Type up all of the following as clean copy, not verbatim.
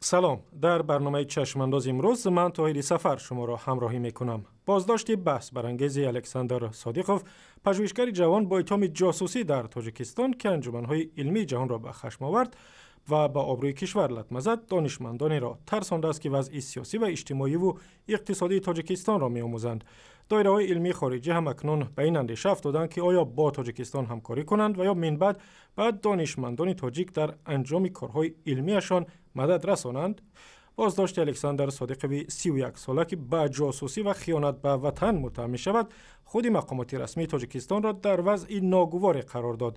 Салом. Дар барномаи «Чашмандоз» имрӯз ман, Тоҳири Сафар, шуморо ҳамроҳӣ мекунам. Боздошти баҳсбарангези Александр Содиқов, пажӯҳишгари ҷавон, бо иттиҳоми ҷосусӣ дар Тоҷикистон, ки анҷуманҳои илмии ҷаҳонро ба хашм овард ва ба обрӯи кишвар латма зад, донишмандонеро тарсондааст, ки вазъи сиёсӣ ва иҷтимоиву иқтисодии Тоҷикистонро меомӯзанд. Доираҳои илмии хориҷӣ ҳам акнун ба ин андеша афтоданд, ки оё бо Тоҷикистон ҳамкорӣ кунанд ва ё минбаъд ба донишмандони тоҷик дар анҷоми корҳои илмиашон мадад расонанд. Боздошти Александр Содиқови 31-сола, ки ба ҷосусӣ ва хиёнат ба ватан муттаҳам мешавад, худи мақомоти расмии Тоҷикистонро дар вазъи ногуворе қарор дод.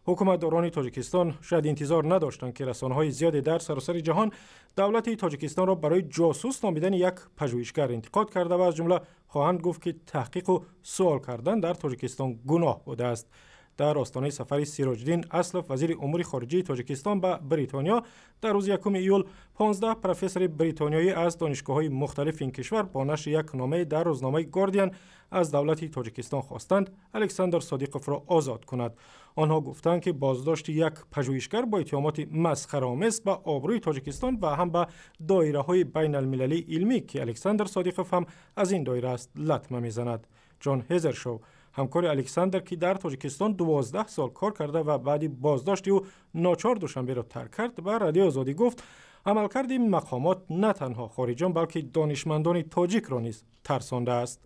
Ҳукуматдорони Тоҷикистон шояд интизор надоштанд, ки расонаҳои зиёде дар саросари ҷаҳон давлати Тоҷикистонро барои ҷосус номидани як пажӯҳишгар интиқод карда ва аз ҷумла хоҳанд гуфт, ки таҳқиқу суол кардан дар Тоҷикистон гуноҳ будааст. Дар остонаи сафари Сироҷиддин Аслов, вазири умури хориҷии Тоҷикистон, ба Бритониё дар рӯзи 1 июл, 15 профессори бритониёӣ аз донишгоҳҳои мухталифи ин кишвар бо нашри як номае дар рӯзномаи «Гордиан» аз давлати Тоҷикистон хостанд, Александр Содиқовро озод кунад. Онҳо гуфтанд, ки боздошти як пажӯҳишгар бо иттиҳомоти масхараомез ба обрӯи Тоҷикистон ва ҳам ба доираҳои байналмилалии илмӣ, ки Александр Содиқов ҳам аз ин доира аст, латма мезанад. Ҷон Ҳезершоу, ҳамкори Александр, ки дар Тоҷикистон 12 сол кор карда ва баъди боздошти ӯ ночор Душанберо тарк кард, ба Радиои Озодӣ гуфт, амалкарди мақомот на танҳо хориҷон, балки донишмандони тоҷикро низ тарсондааст.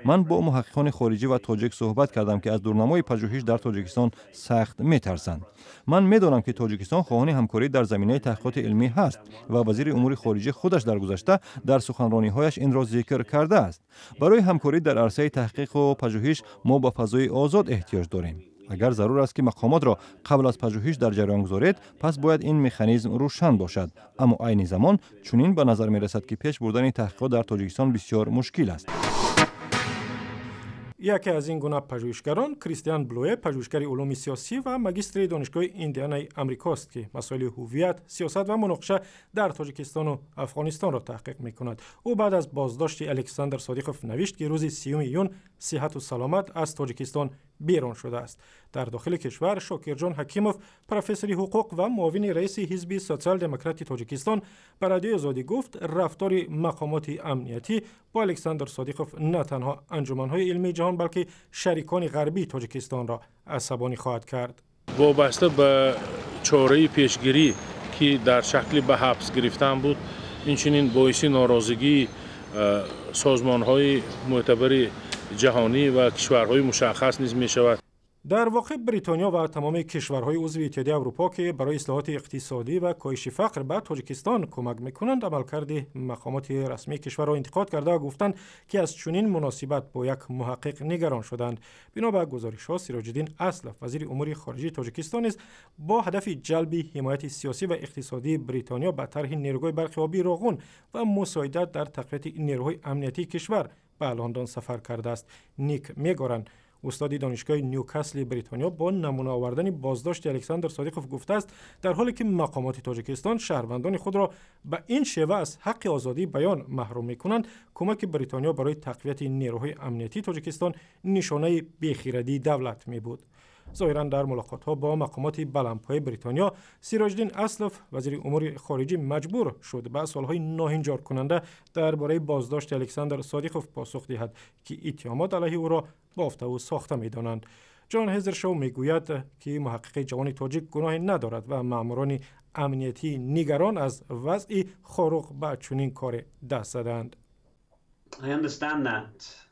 Ман бо муҳаққиқони хориҷӣ ва тоҷик суҳбат кардам, ки аз дурнамои пажӯҳиш дар Тоҷикистон сахт метарсанд. Ман медонам, ки Тоҷикистон хоҳони ҳамкорӣ дар заминаи таҳқиқоти илмӣ ҳаст ва вазири умури хориҷӣ худаш дар гузашта дар суханрониҳояш инро зикр кардааст. Барои ҳамкорӣ дар арсаи таҳқиқу пажӯҳиш мо ба фазои озод эҳтиёҷ дорем. Агар зарур аст, ки мақомотро қабл аз пажӯҳиш дар ҷараён гузоред, пас бояд ин механизм рӯшан бошад. Аммо айни замон чунин ба назар мерасад, ки пеш бурдани таҳқиқот дар Тоҷикистон бисёр мушкил аст. Яке аз ин гуна пажӯҳишгарон Кристиан Блуе, пажӯҳишгари улуми сиёсӣ ва магистри Донишгоҳи Индианаи Амрикост, ки масоили ҳуввият, сиёсат ва муноқиша дар Тоҷикистону Афғонистонро таҳқиқ мекунад. Ӯ баъд аз боздошти Александр Содиқов навишт, ки рӯзи 30 июн сиҳату саломат аз Тоҷикистон берун шудааст. Дар дохили кишвар Шокирҷон Ҳакимов, профессори ҳуқуқ ва муовини раиси Ҳизби Социал-демократи Тоҷикистон, ба Радиои Озодӣ гуфт, рафтори мақомоти амниятӣ бо Александр Содиқов на танҳо анҷуманҳои илмии ҷаҳон, балки шарикони ғарбии Тоҷикистонро асабонӣ хоҳад кард. Вобаста ба чораи пешгирӣ, ки дар шакли ба ҳабс гирифтан буд, инчунин боиси норозигии созмонҳои мӯътабари ҷаҳонӣ ва кишварҳои мушаххас низ мешавад. Дар воқеъ, Бритониё ва тамоми кишварҳои узви Иттиҳодияи Аврупо, ки барои ислоҳоти иқтисодӣ ва коҳиши фақр ба Тоҷикистон кӯмак мекунанд, амалкарди мақомоти расмии кишварро интиқод карда гуфтанд, ки аз чунин муносибат бо як муҳаққиқ нигарон шуданд. Бино ба гузоришҳо, Сироҷиддин Аслов, вазири умури хориҷии Тоҷикистон, низ бо ҳадафи ҷалби ҳимояти сиёсӣ ва иқтисодии Бритониё ба тарҳи нерӯгоҳи барқи обии Роғун ва мусоидат дар тақвияти нерӯҳои амниятии кишвар ба Лондон сафар кардааст. Ник Мегоран, устоди Донишгоҳи Нюкасли Бритониё, бо намуна овардани боздошти Александр Содиқов гуфтааст, дар ҳоле ки мақомоти Тоҷикистон шаҳрвандони худро ба ин шева аз ҳаққи озодии баён маҳрум мекунанд, кӯмаки Бритониё барои тақвияти нерӯҳои амниятии Тоҷикистон нишонаи бехирадии давлат мебуд. Зоҳиран, дар мулоқотҳо бо мақомоти баландпояи Бритониё Сироҷиддин Аслов, вазири умури хориҷӣ, маҷбур шуд ба суолҳои ноҳинҷоркунанда дар бораи боздошти Александр Содиқов посух диҳад, ки иттиҳомот алайҳи ӯро бофтаву сохта медонанд. Ҷон Ҳезершоу мегӯяд, ки муҳаққиқи ҷавони тоҷик гуноҳе надорад ва маъмурони амниятӣ нигарон аз вазъи Хоруғ ба чунин коре даст задаанд. I understand that.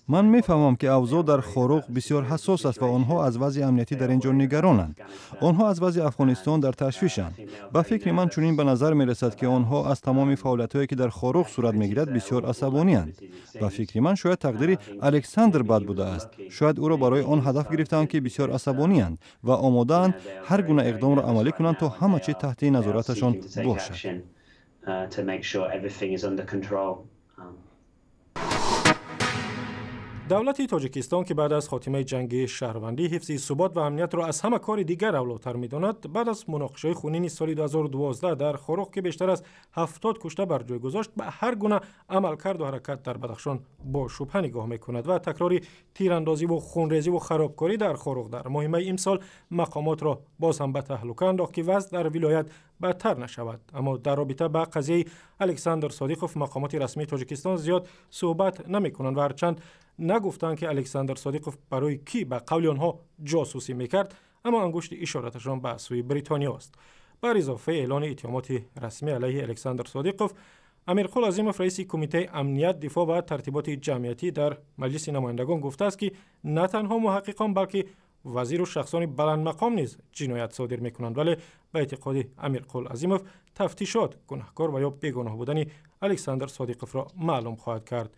Ман мефаҳмам, ки авзоъ дар Хоруғ бисёр ҳассос аст ва онҳо аз вазъи амниятӣ дар ин ҷо нигаронанд. Онҳо аз вазъи Афғонистон дар ташвишанд. Ба фикри ман, чунин ба назар мерасад, ки онҳо аз тамоми фаъолиятҳое, ки дар Хоруғ сурат мегирад, бисёр асабонианд. Ба фикри ман, шояд тақдири Александр бад будааст. Шояд ӯро барои он ҳадаф гирифтаанд, ки бисёр асабонианд ва омодаанд ҳар гуна иқдомро амалӣ кунанд, то ҳама чиз таҳти назораташон бошад. To make sure everything is under control. Давлати Тоҷикистон, ки баъд аз хотимаи ҷанги шаҳрвандӣ ҳифзи субот ва амниятро аз ҳама кори дигар авлотар медонад, баъд аз муноқишаҳои хунини соли 2012 дар Хоруғ, ки бештар аз 70 кушта бар ҷой гузошт, ба ҳар гуна амалкарду ҳаракат дар Бадахшон бо шубҳа нигоҳ мекунад ва такрори тирандозиву хунрезиву харобкорӣ дар Хоруғ дар моҳи майи имсол мақомотро боз ҳам ба таҳлука андохт, ки вазъ дар вилоят бадтар нашавад. Аммо дар робита ба қазияи Александр Содиқов мақомоти расмии Тоҷикистон зиёд суҳбат намекунанд ва ҳарчанд нагуфтанд, ки Александр Содиқов барои кӣ, ба қавли онҳо, ҷосусӣ мекард, аммо ангушти ишораташон ба сӯи Бритониёст. Бар изофаи эълони иттиҳомоти расмӣ алайҳи Александр Содиқов, Амирқул Азимов, раиси Кумитаи амният, дифоъ ва тартиботи ҷамъиятӣ дар Маҷлиси намояндагон, гуфтааст, ки на танҳо муҳаққиқон, балки вазиру шахсони баландмақом низ ҷиноят содир мекунанд. Вале ба эътиқоди Амирқул Азимов, тафтишот гунаҳкор ва ё бегуноҳ будани Александр Содиқовро маълум хоҳад кард.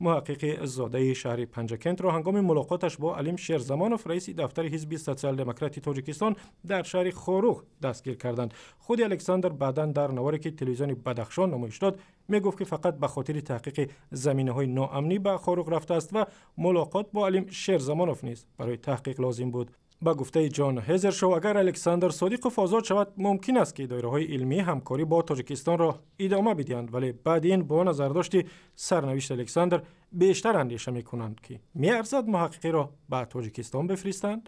Муҳаққиқи зодаи шаҳри Панҷакентро ҳангоми мулоқоташ бо Алим Шерзамонов, раиси дафтари Ҳизби Социал-демократи Тоҷикистон, дар шаҳри Хоруғ дастгир карданд. Худи Александр баъдан дар наворе, ки телевизиони Бадахшон намоиш дод, мегуфт, ки фақат ба хотири таҳқиқи заминаҳои ноамнӣ ба Хоруғ рафтааст ва мулоқот бо Алим Шерзамонов низ барои таҳқиқ лозим буд. Ба гуфтаи Ҷон Ҳезершоу, агар Александр Содиқов озод шавад, мумкин аст, ки доираҳои илмӣ ҳамкорӣ бо Тоҷикистонро идома бидиҳанд, вале баъди ин бо назардошти сарнавишти Александр бештар андеша мекунанд, ки меарзад муҳаққиқиро ба Тоҷикистон бифиристанд.